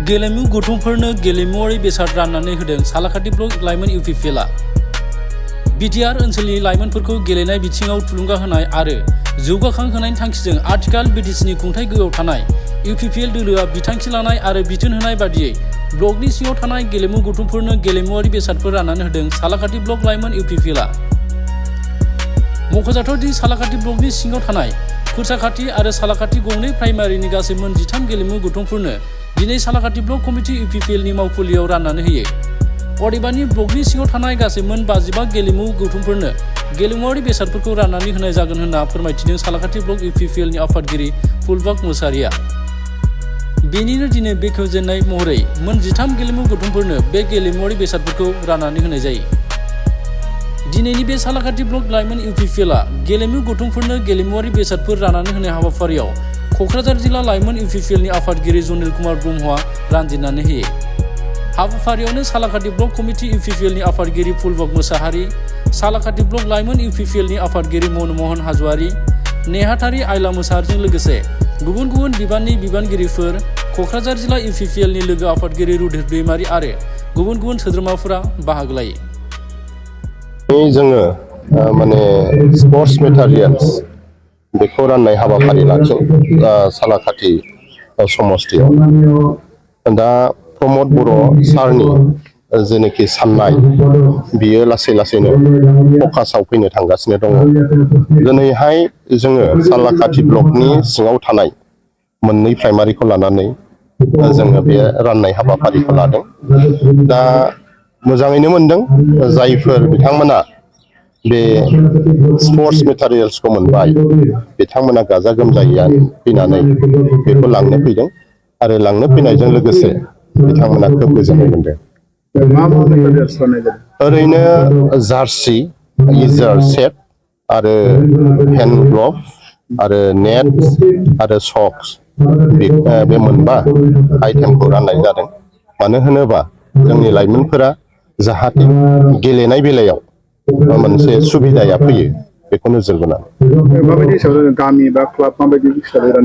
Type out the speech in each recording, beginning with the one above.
गेलेमु गथ'फोरनो गेलेमुआरि बेसाद राननानै होदों सालाकाटि ब्लक लाइमोन UPPLआ। बिटिआर ओनसोलनि लाइमोनफोरखौ गेलेनाय बिथिङाव थुलुंगा होनाय आरो जौगाखांहोनायनि थांखिजों आथिखाल बिटिसिनि खुंथाय गोहोआव थानाय UPPL दोलोआ बिथांखि लानाय आरो बिथोन होनाय बादियै ब्लकनि सिङाव थानाय गेलेमु गथ'फोरनो गेलेमुआरि बेसादफोर राननानै होदों सालाकाटि ब्लक लाइमोन UPPLआ। मख'जाथाव दि सालाकाटि ब्लकनि सिङाव थानाय खुरसाखाथि आरो सालाकाटि गंनै प्राइमारिनि गासै मोन 13 गेलेमु गथ'फोरनो दिनै सालाकाटि ब्लक कमिटि UPPLनि मावखुलियाव राननानै होयो। अदेबानि ब्लकनि सिङाव थानाय गासै मोन 55 गेलेमु गथ'फोरनो गेलेमुआरि बेसादफोरखौ राननानै होनाय जागोन होनना फोरमायथिदों सालाकाटि ब्लक UPPLनि आफादगिरि फुलबाग मोसाहारिया। बेनिनो दिनै बेखेवजेननाय महरै मोन 13 गेलेमु गथ'फोरनो बे गेलेमुआरि बेसादफोरखौ राननानै होनाय जायो। दिनैनि बे सालाकाटि ब्लक लाइमोन UPPLआ गेलेमु गथ'फोरनो गेलेमुआरि बेसादफोर राननानै होनाय हाबाफारियाव क'क्राझार जिल्ला लाइमोन UPPLनि आफादगिरि जनिल कुमार ब्रह्मआ रानजेननानै होयो। हाबाफारियावनो सालाकाटि ब्लक कमिटि UPPLनि आफादगिरि फुलबाग मोसाहारि, सालाकाटि ब्लक लाइमोन UPPLनि आफादगिरि मनमोहन हाज'वारि, नेहाथारि आइला मोसाहारिजों लोगोसे गुबुन गुबुन बिबाननि बिबानगिरिफोर, क'क्राझार जिल्ला UPPLनि लोगो आफादगिरि रुधिर दैमारि आरो गुबुन गुबुन सोद्रोमाफोरा बाहागो लायो। जोङो स्पर्ट्स मेटेरियल्स बेखौ राननाय हाबाफारि लाखियो सालाकाटि समस्तियाव। दा प्रमद बर' सारनि जेनोखि साननाय बियो लासै लासैनो फकासाव फैनो थांगासिनो दङ। दिनैहाय जोङो सालाकाटि ब्लकनि सिङाव थानाय मोननै प्राइमारिखौ लानानै जोङो बे राननाय हाबाफारिखौ लादों। दा मोजाङैनो मोनदों जायफोर बिथांमोना बे स्पर्ट्स मेटेरियल्सखौ मोनबाय बिथांमोना गाजा गोमजायै फैनानै बेखौ लांनो फैदों आरो लांनो फैनायजों लोगोसे बिथांमोना खोब गोजोननाय मोनदों। ओरैनो जार्सि, इजार सेट आरो हेन्ड ग्लभ आरो नेट आरो सक्स बे मोनबा आइटेमखौ राननाय जादों। मानो होनोबा जोंनि लाइमोनफोरा जाहाथे गेलेनाय बेलायाव मोनसे सुबिदाया फैयो बेखौ नोजोर बोनानै।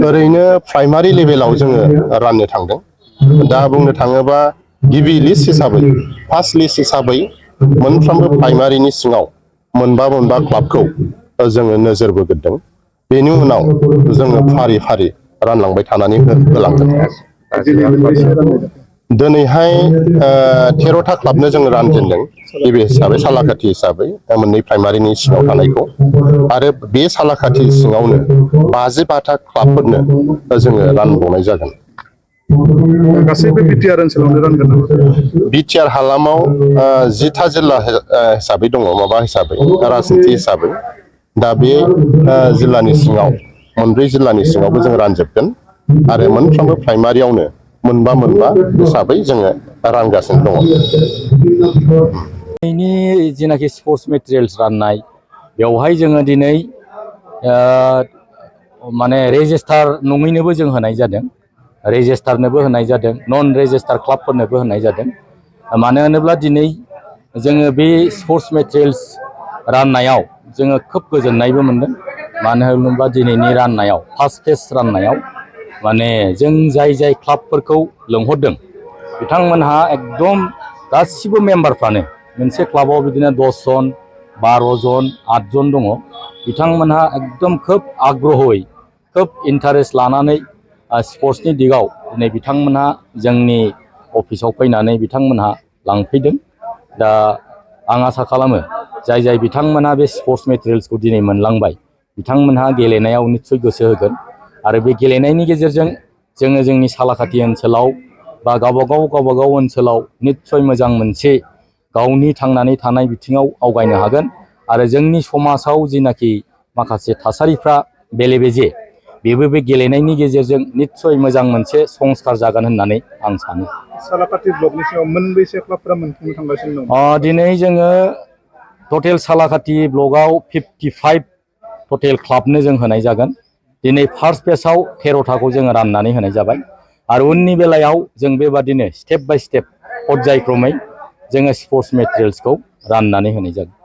ओरैनो प्राइमारि लेभेलाव जोङो राननो थांदों। दा बुंनो थाङोबा गिबि लिस्ट हिसाबै फार्स्ट लिस्ट हिसाबै मोनफ्रोमबो प्राइमारिनि सिङाव मोनबा क्लाबखौ जोङो नोजोर बोग्रोदों। बेनि उनाव जोङो फारि फारि रानलांबाय थानानै होलांगोन। दिनैहाय 13टा क्लाबनो जोङो रानजेनदों गिबि हिसाबै सालाकाटि हिसाबै मोननै प्राइमारिनि सिङाव थानायखौ, आरो बे सालाकाटि सिङावनो 55टा क्लाबफोरनो जोङो रानबावनाय जागोन। गासैबो बिटिआर ओनसोलावनो रानगोन नामा? बिटिआर हालामाव 10टा जिल्ला हिसाबै दङ, माबा हिसाबै राजनिथि हिसाबै। दा बे जिल्लानि सिङाव मोनब्रै जिल्लानि सिङावबो जों रानजोबगोन आरो मोनफ्रोमबो प्राइमारियावनो मोनबा हिसाबै जोङो रानगासिनो दङ। दिनैनि जेनाखि स्पर्ट्स मेटेरियल्स राननाय बेवहाय जोङो दिनै रेजिस्टार नङैनोबो जों होनाय जादों, रेजिस्टारनोबो होनाय जादों, नन रेजिस्टार क्लाबफोरनोबो होनाय जादों। मानो होनोब्ला दिनै जोङो बे स्पर्ट्स मेटेरियल्स राननायाव जोङो खोब गोजोननायबो मोनदों। मानो होनोब्ला दिनैनि राननायाव फार्स्ट फेज राननायाव जों जाय क्लाबफोरखौ लिंहरदों बिथांमोनहा एकदम गासिबो मेम्बारफ्रानो मोनसे क्लाबाव बिदिनो 10 जन, 12 जन, 8 जन दङ। बिथांमोनहा एकदम खोब आग्रहै खोब इन्टारेस्ट लानानै स्पर्ट्सनि दिगाव दिनै बिथांमोनहा जोंनि अफिसाव फैनानै बिथांमोनहा लांफैदों। दा आं आसा खालामो जाय बिथांमोनहा बे स्पर्ट्स मेटेरियल्सखौ दिनै मोनलांबाय बिथांमोनहा गेलेनायाव निस्सय गोसो होगोन आरो बे गेलेनायनि गेजेरजों जोङो जोंनि सालाकाटि ओनसोलाव बा गावबागाव ओनसोलाव निस्सय मोजां मोनसे गावनि थांनानै थानाय बिथिङाव आवगायनो हागोन आरो जोंनि समाजाव जिनाखि माखासे थासारिफ्रा बेले बेजे बेबो बे गेलेनायनि गेजेरजों निस्सय मोजां मोनसे संस्कार जागोन होननानै आं सानो। सालाकाटि ब्लकनि सिङाव मोनबेसे क्लाबफोरा मोनफुंनो थांगासिनो दं? दिनै जोङो टटेल सालाकाटि ब्लकआव 55 टटेल क्लाबनो जों होनाय जागोन। दिनै फार्स्ट फेजआव 13टाखौ जोङो राननानै होनाय जाबाय आरो उननि बेलायाव जों बेबादिनो स्टेप बाय स्टेप पर्यायक्रमै जोङो स्पर्ट्स मेटेरियल्सखौ राननानै होनाय जागोन।